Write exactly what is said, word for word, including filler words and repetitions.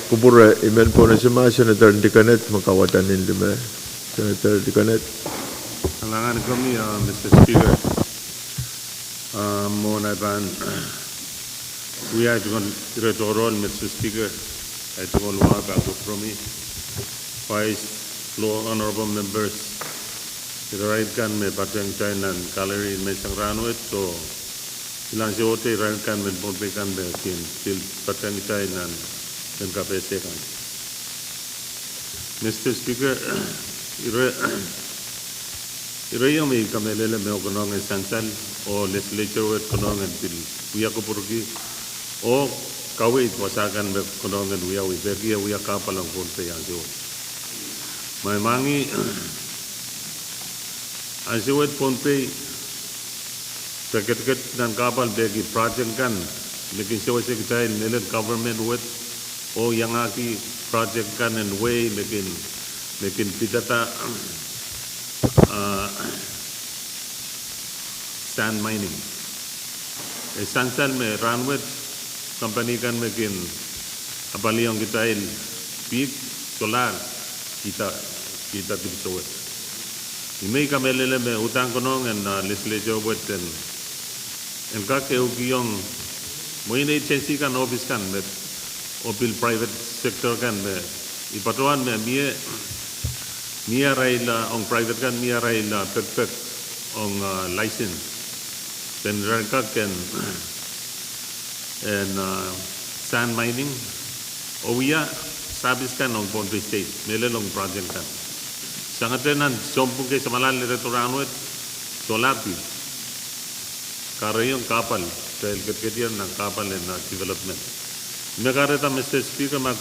Kupwure, I men pwonese ma Senator Dikenet me kawada nin lime. Senator Dikenet. Kalahngan komwi, ah, Mister Speaker. Ah, mwohn ai pahn wia, I tungoal ire tohrohr, Mister Speaker, I tungoal wah pahn kupwuromwi. Vice, Floor, Honorable Members, irail kan me patehng kitail nan gallery en menseng rahnwet, oh kilang ansou wet irail kan me Pohnpei kan me kin pil patehng kitail nan mehn kapehse kan. Mister Speaker, ire, ire iong me I kamehlele me konehng en sansal, oh legislature wet konehng en pil wia kupwurki, oh kaweid wasa kan me konehng en wiawi pwehki e wia kahpwal ong Pohnpei ansou wet. Ma I mwahngih, ansou wet Pohnpei, se ketiket nan kahpwal pwehki project kan me kin sewese kitail mehlel government wet, oh iangahki project kan en wehi me kin, me kin pidada, ah, sand mining. E sansal me rahnwet company kan me kin apwalih ong kitail pihk, solahr kihda, kihda dipwisou wet. Ih me I kamehlele me uhdahn konehng en, ah, legislature wet en, en kak ehukihong mwein agency kan, ohpis kan me, oh pil private sector kan me, I patohwan me mie, mie arail, ah, ong private kan mie arail, ah, pekpek ong, ah, license. Then irail kak en, en, ah, sand mining, oh wia service kan ong Pohnpei State, mehlel ong project kan. Sangete nan sounpwong kei samwalahn ire tohrohr rahnwet, solahr pil kahrehiong kahpwal, kitail ketiketier nan kahpwal en, ah, development. Me kahrehda Mister Speaker, ma